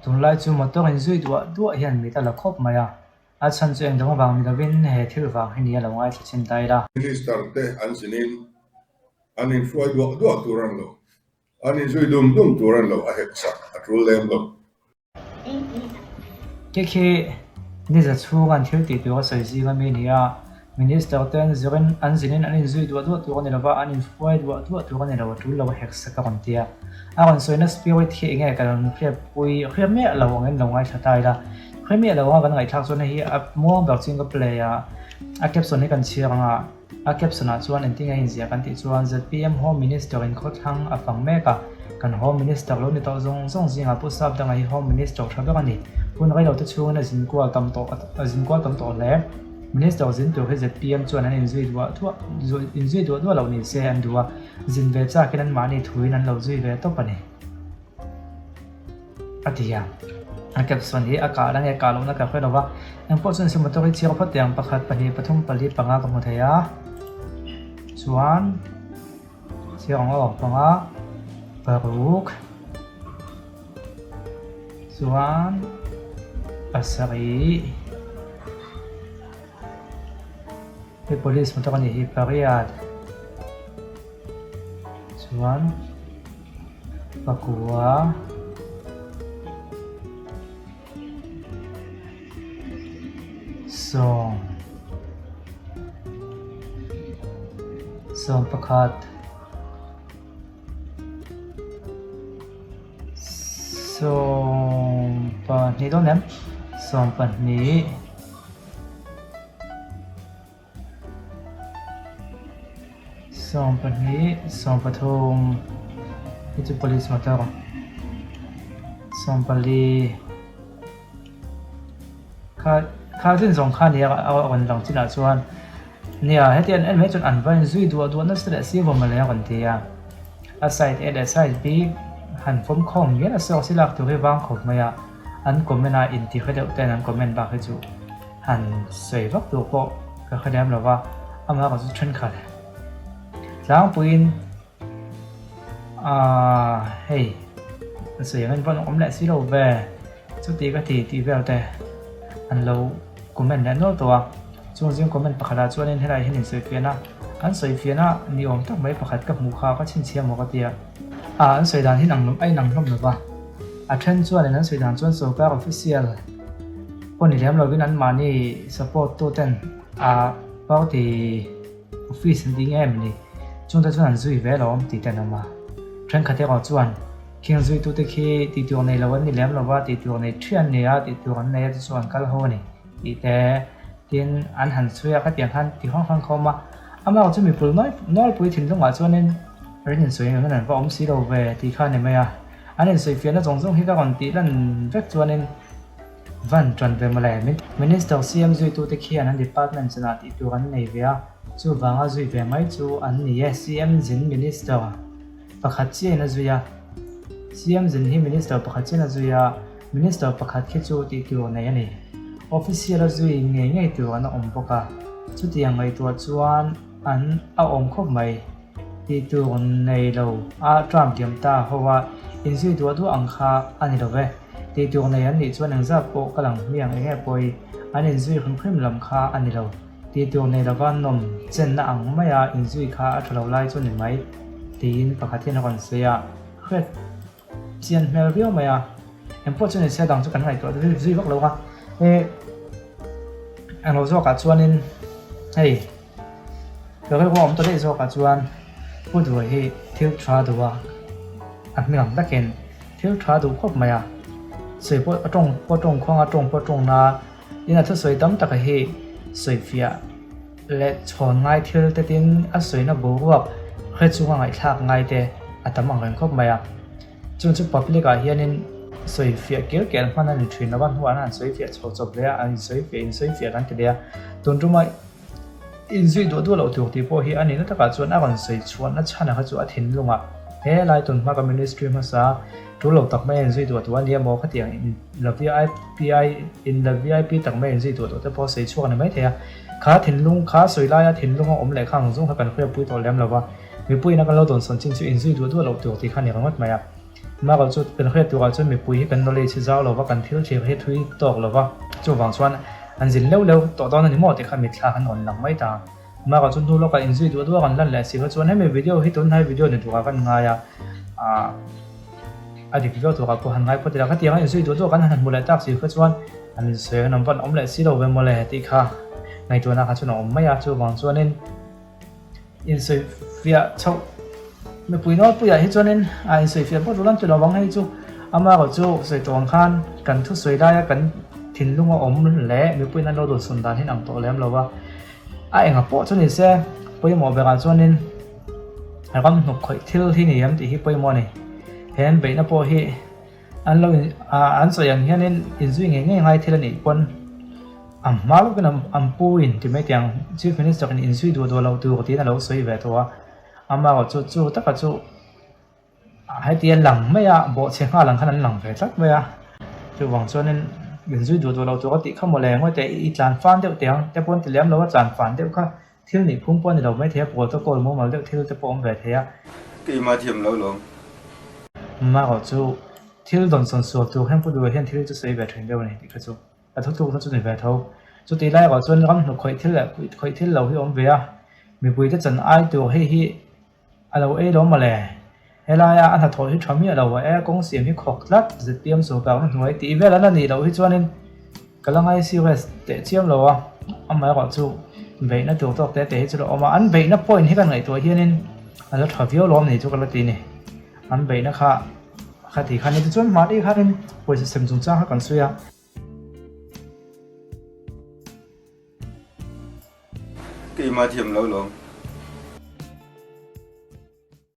Tunlai chu motor inzui duah duah hian mit a la khawp mai a, a chhan chu engdang avang ni lovin he thil vang hi ni a lo ngaithla chin ta ila. Minister te an zinin an inhruai duah duah tur an lo, an inzui dum dum tur an lo, a hek sak a tul lem lo. Khi khi niza chhung an thil tih tur a sawi zing ami ni a, Minister te an zirin an zinin an inzui duah duah tur a ni lova, an inhruai duah duah tur a ni lo, a tul lo a hek sak a rawn ti a. A rawn sawina spirit hi enge kan rawn hriatpui hriat miah lo angin lo ngaithla ta ila. Hre miah lo anga kan ngaihthlak chuan hei hi a muang ber ching ka play a, a caption hi kan chhiar ang a. A caption ah chuan engtin a inziah kan tih chuan zpm Home Minister in khawthlang a fang mek a, kan Home Minister lo ni tawh zawng zawng zingah Pu Sapdanga hi Home Minister tha ber a ni. Hun reilo te chhungin a zin kual tam tawh a zin kual tam tawh hle. Minister zin tur hi zpm chuan an inzui duah duah inzui duah duah loh ni se an duh a, zin ve chakin anmahni thuin an lo zui ve tawp a ni. A ti a, a caption hi a kah la nge kah lohna ka hre lo va, engpawh chuan se motor hi chhiar phawt teh ang, pakhat, pahnih, pathum, pali, panga ka hmu thei a, chuan chhiar ang aw, panga, paruk, chuan pasarih, hei police motor a nih hi pariat, chuan. Pakua sawm sawm pakhat sawm pahnih dawn em sawm pahnih. 12 13 hi chu police motor 14 kha kha rin zawng kha nia a rawn lang chinah chuan nia heti an en mai chuan an va inzui duah duah nasa leh si vawm mawle a rawn ti a a side A leh side B han fawm khawm ngial a sawk si lak tur hi vang khawp mai a an comment a inti hre deuh ten an comment bak hi chu. Han sawi vak tur pawh ka hre lem lo va, amah erawh chu thenkhat tlangpuiin aaa hei a sawi angin vawn awm leh si lo ve chuti ka ti tih vel te an lo comment leh nual tawh a, chung zing comment pakhatah chuanin helaiah hian insawifiahna an sawifiahna ni awm tak mai pakhat ka hmuh kha ka chhinchhiah maw ka ti a, ah an sawi dan hi a inang hlawm lo va, a then chuanin an sawi dan chuan sorkar official. Pawh ni lem lovin anmahni support tu ten a party office an ding em ni chungte chuan an zui ve lo awm tih te an awm a thenkhat erawh chuan khing zui tute khi tih tur nei lo an ni lem lova tih tur nei thian an ni a tih tur an nei a chu chu an kal ho a ni tih te tin an han chhui a khatiang khan ti hrang hrang khawm a amah chu mipui nawlpui thinlungah chuanin rin insawi ang hian an va awm si lo ve tih kha a ni mai a an insawifiahna zawng zawng hi ka rawn tih lan vek chuanin. Van ṭan ve mawle, Minister CM zuitute khian an department chenah tih tur an nei ve a, chuvanga zui ve mai chu an ni e. CM zin Minister pakhat chiahin a zui a, CM zin hi Minister pakhat chiahin a zui a, Minister pakhat khi chu tih tur nei a ni. Official a zui ngei ngei tur an awm bawk a, chutiang ngaihtuah chuan an a awm khawp mai. Tih tur nei lo a term diam ta ho a, inzui duah duah ang kha a ni lo ve. Tih tur nei an nih chuan engzat pawh ka lang hmiang eng nge pawi an inzui hrim hrim lam kha a ni lo. Tih tur nei lova nawm chenna ang maia inzui kha a tha lo lai chu ni mai, tiin pakhat hian a rawn sawi a. Hriat chian hmel viau mai a, engpawh chu ni se dang chu kan ngaihtuah zui zui vak lo a. He englo zawkah chuanin hei ka rilru a awm ta daih zawkah chuan Pu Duai hi thil tha duh a, a hming ang takin thil tha duh khawp mai a, sawi pawh a tawng pawh a tawng khuang a, tawng pawh a tawng na, tin a thusawi tam taka hi sawifiah leh chhawn ngai thil te tin a sawina boruak hre chunga ngaihthlak ngai te a tam ang reng khawp mai a. Chung chu public ah hianin sawifiah kel kel hman a ni thin lo va, hnuah an sawifiah chho chawp hle a, an insawifiah insawifiah kan ti leh a, tun tuma inzui duah duah loh tur tih pawh hi a nihna takah chuan a rawn sawi chhuahna chhan kha chu a thinlungah he lai tun hma ka ministry hmasa tul lo tak mai a inzui duah duah a nia maw khatiang in la vip ai in la vip tak mai a inzui duah duah te pawh a sawi chhuak a ni maithei a, kha thinlung kha sawi laia thinlung a awm leh kha ang zawng kha kan hriatpui tawh lem lo va. Mipuiin a kan lo dawnsawn chin chu inzui duah duah loh tur tih kha a ni ringawt mai a. Amaherawh chu kan hriat turah chuan mipui hi kan knowledge hi zau lova, kan thil thlir hi thui tawk lova, chuvang chuan an zin leuh leuh tawh dawn a ni maw tih kha mitthla kan rawn lang mai ta. Amaherawh chu hnu lawkah inzui duah duah kan lan leh si kha chuan hemi video hi tunhnai video ni turah kan ngai a, ah a dik viau turah pawh han ngai phawt ila khatianga inzui duah duah kan han hmu leh tak si kha chuan an insawi an van awm leh si lo ve mawle tih kha ngaihtuahna kha chuan a awm mai a, chuvang chuanin. Insawifiah chhoh mipui nawlpuiah hi chuanin a insawifiah bawk duh lan ti lo vang hei chu amaherawh chu sawi tawh ang khan kan thusawi laia kan thinlung a awm leh mipuiin an lo dawnsawn dan hi an ang tawh lem lo va, a enga pawh chu ni se pawimawh berah chuanin ram hnuk khawih thil hi ni em tih hi pawimawh a ni. He an beihna pawh hi An lo in an sawi ang hianin inzui ngei ngei ngai thil a nih pawn a hma lawkin an pu in ti mai tiang Chief Minister in inzui duh duh lo tur tiin a lo sawi ve tawh a, amaherawh chu chu taka chu heti a lang mai a bawhchhe nghal ang khan an lang ve tlat mai a, chuvang chuanin inzui duh duh lo tur a tih kha mawle ngawi teh i tlan fan deuh teh ang te pawn ti lem lo a tlan fan deuh kha Thil nih phung pawh a ni lo maithei a, protocol mumal deuh thil te pawh awm ve thei a. Keimah thiam lo lawm. Amaherawh chu thil dawnsawn sual tur hian Pu Duha hian thil chu sawi ve thin deuh a ni tih kha chu a thutlukna chu ni ve tho. Chutih lai erawh chuan ram hnuk khawih thil leh khawih thil lo hi awm ve a, mipuite chan ai tur hei hi A lo ei lo mawle. Helaia a hnathawh hi tha miah lo a e, kawng siam hi khawk tlat, zpm sawrkarna hnuai tih vel an la nih loh hi chuanin ka la ngai serious teh chiam lo a, amaherawh chu beihna tur tawk te te hi chu la awm a, an beihna point hi kan ngaihtuah hianin a la tha viau lawm ni chu ka la ti ni, an beihna kha kha ti khan tichuan mahni khanin pawisa sem chungchang kha kan sawi a. Keimah thiam lo lawm.